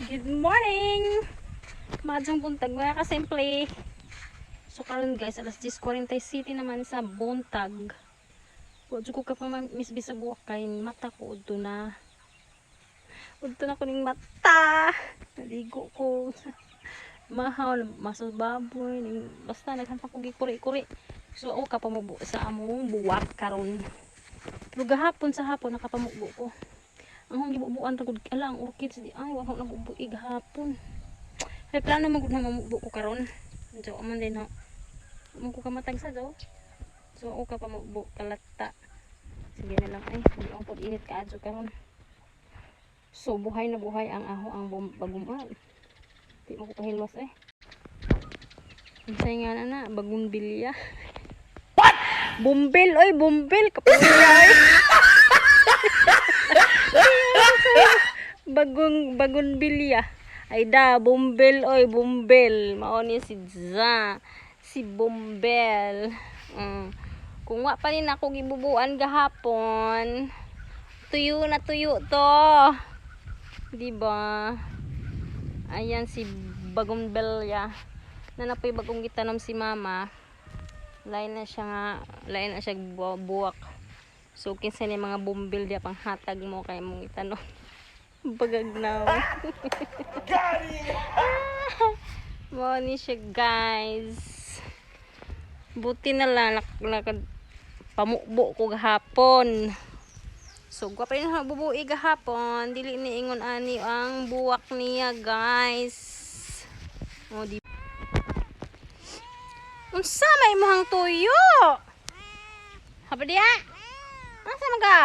Good morning! Maayong buntag, mga kasimple. So karon, guys, alas 10:47 naman sa buntag. Wa jud ko ka pa misbis sa buwak kay mata ko udto na. Udto na ko ning mata. Naligo ko. Mahaw, maso baboy, ning, basta naghan pa ko gikuri-kuri. So ako kapamubo sa among buwak karon. Pero gahapon sa hapon nakapamubo ko. Ang akong gibubuan ra gud ala ang orchids di ay wa ko nabubuig gahapon. Ay, plano man gud na mamubo ko karon. So man din ho. Mo ko kamatag sa do. So ako ka pamubo kalata. Sige na lang ay, di ako pud init kaadto karon. So buhay na buhay ang aho ang bagong ah. Di mo ko kahilwas eh. Unsay nga na na bagong bilya. What? Bumbil oy, bumbil kapilya oy. Bagong bagong bilya. Ay da, bumbel oy, bumbel. Mao ni si Za. Si Bumbel. Kung wa pa ni nako gibubuan gahapon, tuyo na tuyo to. Di ba? Ayan si Bagong Belya. Na napoy bagong gitanom si mama. Lain na siya nga, lain na siya buwak. So kinsa ni mga bumbil diya pang hatag mo kay mong itanom. Bagagnaw. Mao ni siya, guys. Buti na lang pamubo ko gahapon. So, gwa pa rin bubui gahapon. Dili ni ingon ani ang buwak niya, guys. O, di. Unsa may imong tuyo? Hapa diya? Asa man ka?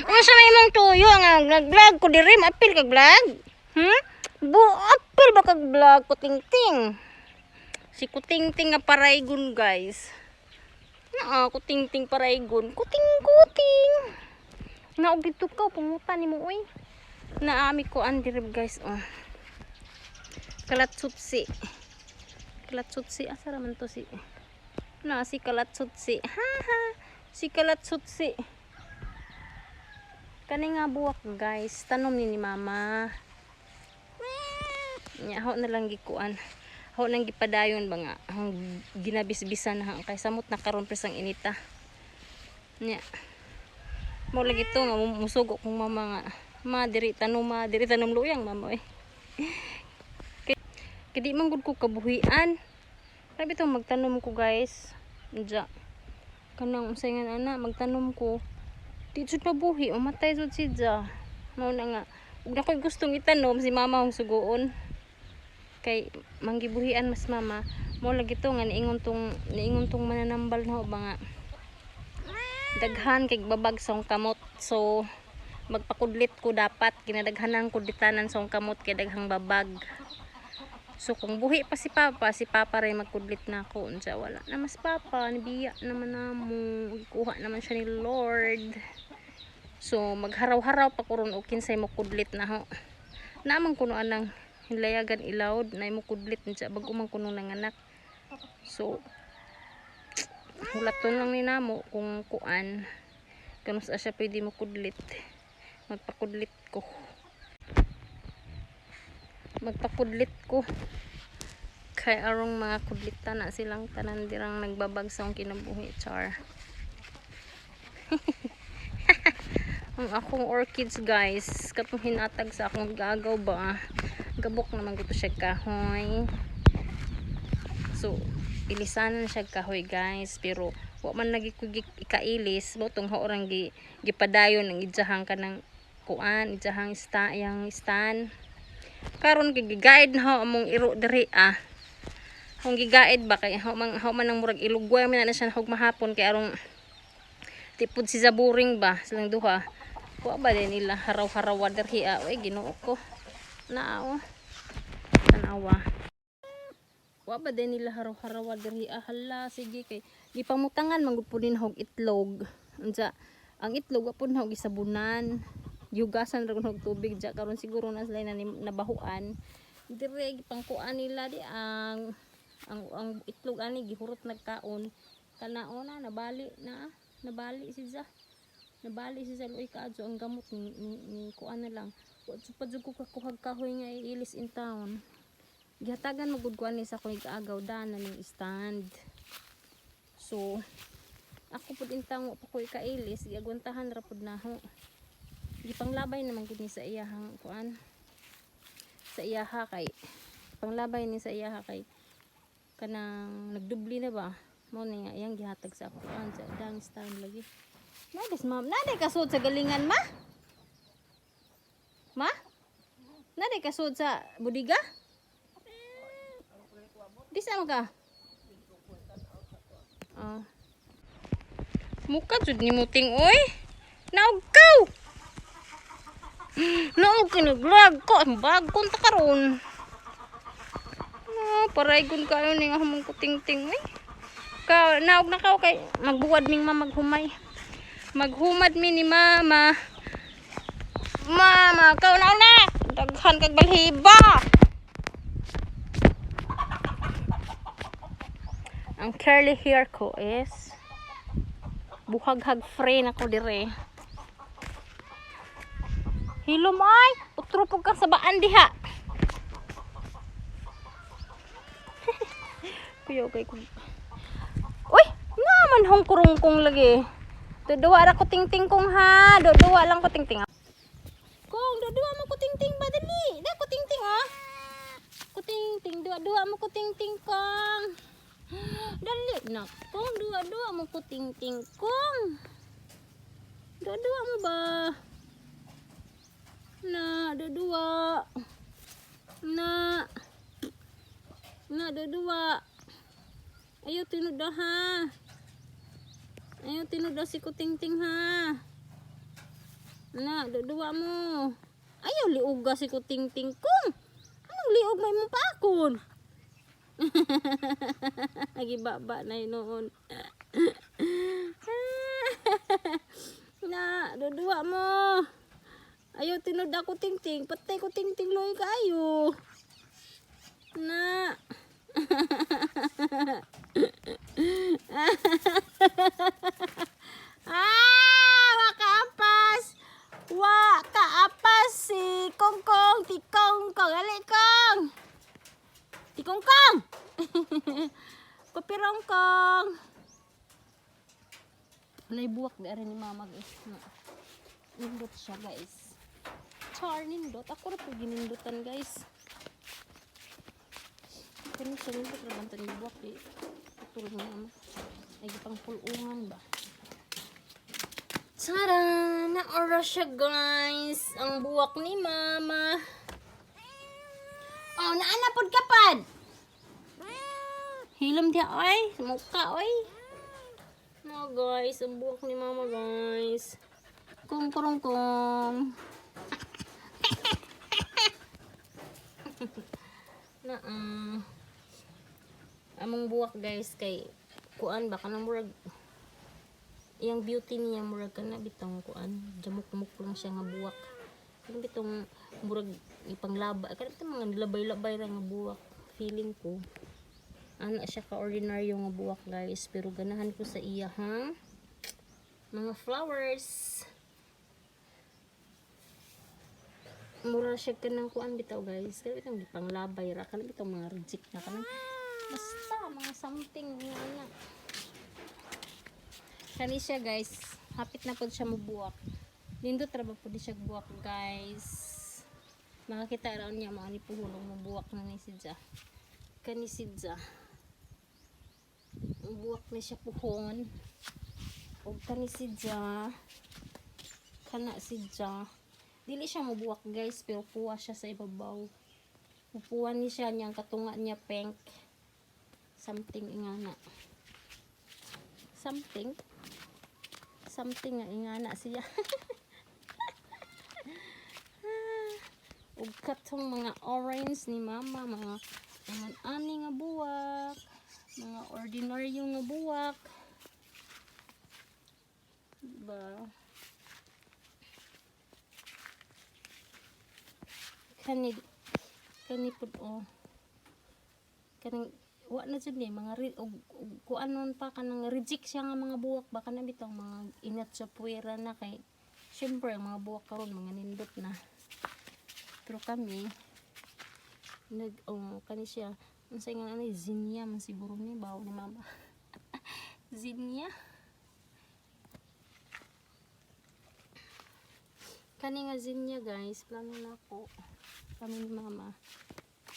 Unsa may imong tuyo nga nag-vlog ko diri, maapil kag vlog? Hmm? Bu apil ba kag vlog, kuting-ting? Si kuting-ting nga paraygon, guys. Naa, kuting-ting paraygon. Kuting-kuting. Naog dito ka, panguta nimo oy. Naami ko an diri, guys, oh. Kalatsutsi. Kalatsutsi asa ra man to si? Na si Kalatsutsi. Ha ha. Si Kalatsutsi. Kani nga buwak, guys, tanom ni mama. Nya ho na lang gikuan. Ho nang gipadayon ba nga ang ginabisbisan na kay samot na karon presang inita. Nya. Mo lagi to nga musugo kong mama nga ma diri tanom, ma diri tanom luyang, mama eh. Kay kay di man gud ko kabuhian. Grabe tong magtanom ko, guys. Diya. Kanang unsay nga ana magtanom ko. Di jud mabuhi, mamatay jud si Ja. Mao na nga ug na ko'y gustong itanom, si mama ang suguon. Kay manggibuhian mas mama. Mo lagi to nga niingon tong mananambal na ho ba nga daghan kay babag sa akong kamot. So magpakudlit ko dapat kinadaghanan kudlitanan sa akong kamot kay daghang babag. So kung buhi pa si papa, si papa ray magkudlit na ako. Unsa wala na mas papa, nibiya naman namo, kuha naman siya ni Lord. So magharaw-haraw pa ko ron og kinsay mo kudlit na ho. Naman kuno anang hinlayagan ilawod na mo kudlit unsa bag-o man kuno nanganak. So hulaton lang ni namo kung kuan kanus siya pwede mo kudlit. Magpakudlit ko. Magpakudlit ko. Kay arong mga kudlita na silang tanan dirang nagbabag sa akong kinabuhi, char. Ang akong orchids, guys, katong hinatag sa akong gagaw ba, gabok naman gito siya kahoy. So ilisanan siya kahoy, guys, pero wa man lagi ko ikailis mo tong haorang gi gipadayon ang idyahang kanang kuan, idyahang sta yang stan karon kay gigaid na ho among iro diri ah. Kung gigaid ba kay ho man ang murag ilugway man na siya hog mahapon kay arong tipod si Zaburing ba silang duha. Wa ba din nila haraw-haraw diri ah. Oy, Ginoo ko. Nao. Tanawa. Wa ba din nila haraw-haraw diri ah. Hala, sige kay gipamutangan man gud pud din hog itlog. Unsa ang itlog wa pud na hog gisabunan. Yugasan ra hog tubig ja karon siguro na sila na nabahuan. Dire gipangkuan nila di ang itlog ani gihurot nagkaon. Kanao na nabali na, nabali si Za. Nabali siya sa luoy kaadto ang gamot ni kuan na lang. Wa jud pa jud ko kakuhag kahoy nga iilis in town. Gihatagan mo gud ko ani sa akong igaagaw dana ning stand. So ako pud in town wa pa ko ikailis, giagwantahan ra pud naho. Gipanglabay naman gud ni sa iyahang kuan. Sa iyaha kay panglabay ni sa iyaha kay kanang nagdubli na ba. Mao ni nga iyang gihatag sa ako kuan sa dang stand lagi. Nades ma'am, nade kasud sa galingan, ma? Ma? Nade kasud sa budiga? Di sa ka? Ah. Muka jud ni muting oy. Naog kaw. Naog ka naglag ko, bagkon ta karon. No, paraygon kayo ning among kuting-ting oy. Ka naog na kaw kay magbuwad ming ma maghumay. Maghumad mi ni mama. Mama, kaw na na. Daghan kag balhiba. Ang curly hair ko is buhaghag free na ko dire. Hilom ay, utro pug kang sabaan diha. Kuya kay ko. Uy, naman hong kurungkong lagi. Duduwa ra ko tingting kong ha. Duduwa lang ko tingting. Kong, duduwa mo ko tingting ba dali? Da ko tingting ah. Kutingting, duwa-duwa mo ko tingting kong. Dali na kong, duwa-duwa mo ko tingting kong. Duwa-duwa mo ba? Na, duwa. Na. Na, duwa. Ayaw tinuda ha. Ayaw tinuda si kutingting ha. Na, duduwa mo. Ayaw liuga si kutingting kong. Anong liug may mong paakon? Gibaba na yun noon. Na, duduwa mo. Ayaw tinuda ko tingting. Patay ko tingting loy kaayo. Na. Ah, wakaapas. Wa kaapas si Kongkong, ti Kongkong, ali Kong. Ti Kongkong. Kopirong Kong. Nay buwak di ari ni mama, guys. Na. Nindot siya, guys. Char, nindot. Ako ra po ginindutan, guys. Kani siya nindot ra bantan ni buwak di. Tulog ni mama. Ay pang pulungan ba. Tara! Naora siya, guys. Ang buwak ni mama. Oh, naana pod ka pad. Hilom diha oy, mukha oy. No guys, ang buwak ni mama, guys. Kung kurong kung. Na among buwak, guys, kay kuan ba kanang murag iyang beauty niya murag kana bitong kuan jamuk-muk lang siya nga buwak. Kanang bitong murag ipanglaba kana bitong mga nilabay-labay ra nga buwak, feeling ko. Ana siya ka ordinaryo nga buwak, guys, pero ganahan ko sa iyahang mga flowers. Mura siya kanang kuan bitaw, guys. Kaya bitong panglabay ra kana bitong mga reject na kanang basta mga something nga ana. Kani siya, guys, hapit na pud siya mobuwak. Nindot ra ba pud siya buwak, guys. Makakita ra niya mga ni puhulong mobuwak na ni siya. Kani siya. Buwak na siya puhon. Og kani siya. Kana siya. Dili siya mobuwak, guys, pero puwa siya sa ibabaw. Pupuan ni siya niyang katunga niya pink. Something ingana. Something. Something nga ingana siya. Ug katong mga orange ni mama, mga ingon ani nga buwak, mga ordinaryo nga buwak. Diba? Kani kani pud oh. Kaning Wa na jud ni mga og kuanon pa kanang reject siya nga mga buwak ba, kana bitong mga inat sa puwera na kay syempre ang mga buwak karon mga nindot na. Pero kami nag, oh, kani siya, unsay nga ani, zinnia man siguro ni, bawo ni mama. Zinnia. Kani nga zinnia, guys, plano na ako, kami ni mama,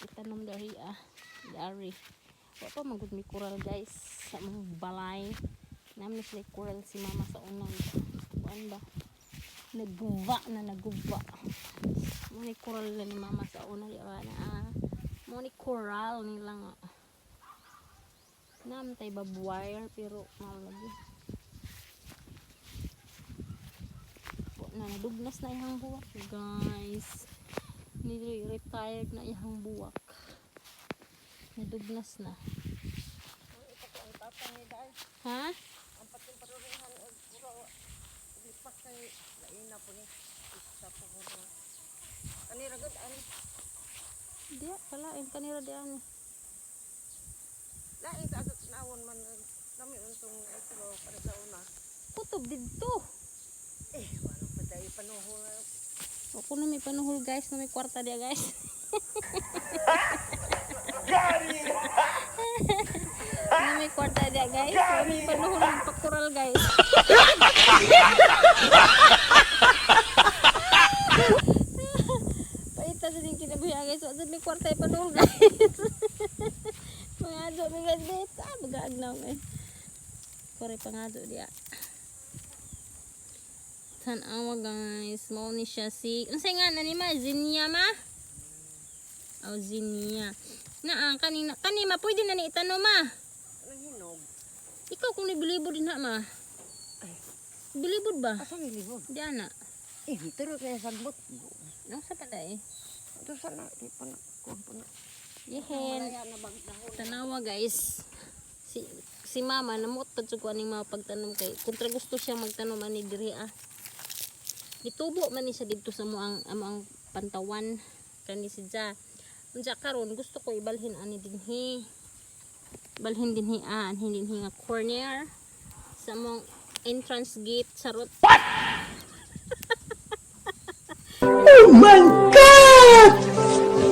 itanom dari, ah, dari. Wa pa man gud mi coral, guys, sa mga balay. Namin sila coral si mama sa unang kuan ba. Naguba na, naguba. Mo ni coral na ni mama sa una di ba na, ah. Mo ni coral nila nga. Nam tay barbed wire pero mao lagi. Wa na, nadugnas na iyang buwak, guys. Ni retired na iyang buwak. Nadugnas na. Ang tatang ni dai. Ha? Ang pating parurihan og puro lipak kay lain na po ni. Isa po ko na. Ani ra gud ani. Di pala kanira di ani. Lain sa ato tinawon man nami untong ito para sa una. Kutob didto. Eh, wala pa tayo panuhol. Ako na may panuhol, guys, na may kwarta diya, guys. Na may kwarta diya, guys. Na may panuhol ng pakural, guys. Paita sa din kinabuhi, guys. Wa may kwarta yung panuhol, guys. Pangado mi, guys. Beta, magaagnaw, guys. Kore pangado diya. Tanawa, guys. Mao ni siya si... Unsay nga na ni ma? Zinnia ma? Oh, zinnia. Na ah, kanina kani ma, pwede na ni itanom, ma. Anong hinog? Ikaw kung nibilibod din ha, ma. Ay. Bilibod ba? Asa ni libod? Di ana. Eh, tiro kaya sagbot. Nang sa pala eh. Ito sana di pa na kuan pa na. Yehen. Malaya na bang dahon. Tanawa, guys. Si si mama namot pa jud ko aning mga pagtanom kay kontra gusto siya magtanom ani diri, ah. Nitubo man ni siya didto sa mo ang pantawan kani si Ja. Unja karon gusto ko ibalhin ani dinhi. Balhin dinhi, ah, anhin dinhi nga corner sa mong entrance gate charot. What? Oh my God!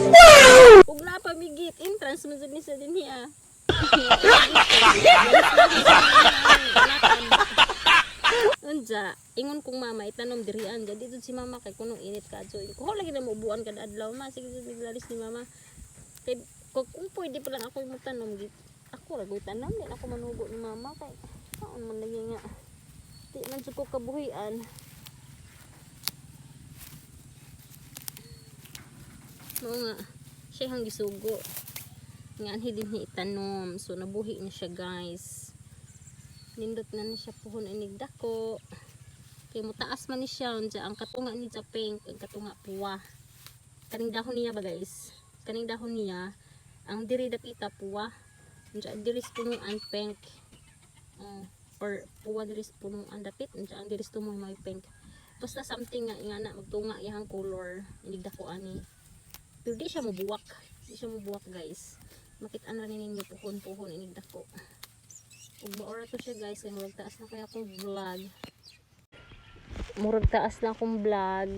Wow! Ug naa pa mi gate entrance man jud ni sa dinhi, ah. Unja, ingon kong mama itanom diri anja dito si mama kay kunong init ka so ko lagi na muubuan kada adlaw, ma, sige jud naglalis ni mama kay kung pwede pa lang ako yung tanom, ako ra goy tanom din ako manugo ni mama kay kaon man lagi nga di man jud ko kabuhian. Mao nga siya hang gisugo nga anhi din hi itanom, so nabuhi na siya, guys. Nindot na ni siya puhon inig dako kay mutaas man ni siya. Unja ang katunga ni siya pink, ang katunga puwa. Kaning dahon niya ba, guys, kaning dahon niya, ang diri dapita puwa, unja ang diri sa punuan pink, or puwa diri sa punuan dapit, unja ang diri sa tumoy may pink. Basta something nga ingana magtunga iyang color inig dako ani, pero di siya mobuwak, di siya mobuwak, guys. Makita na rin ninyo puhon-puhon inig dako. Ug maora to siya, guys, kay murag taas na kaya akong vlog. Murag taas na akong vlog.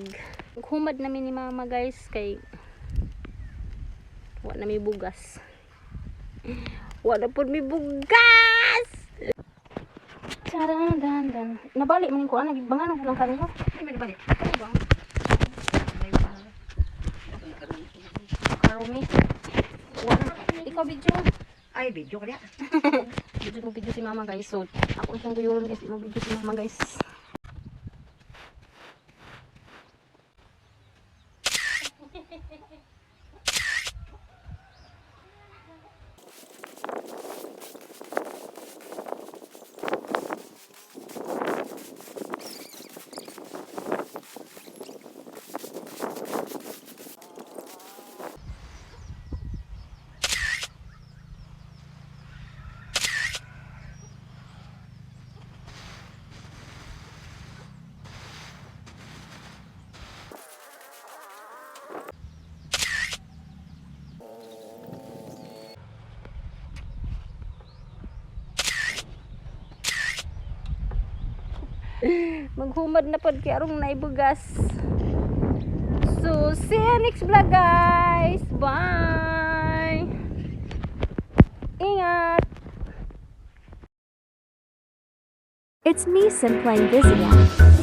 Humad namin ni mama, guys, kay wa na may bugas. Wa na pud may bugas. Charan dan dan. Nabali man ko ana gibangan ko lang kanina. Ay, may balik. Ano ba? Karumi. Wa na. Ikaw video. Ay, video ka niya. Video mo video si mama, guys. So ako isang guyuron, guys, mo video si mama, guys. Maghumad na pod kay arong naay bugas. So, see you next vlog, guys. Bye. Ingat. It's me, Simpleng Vizia.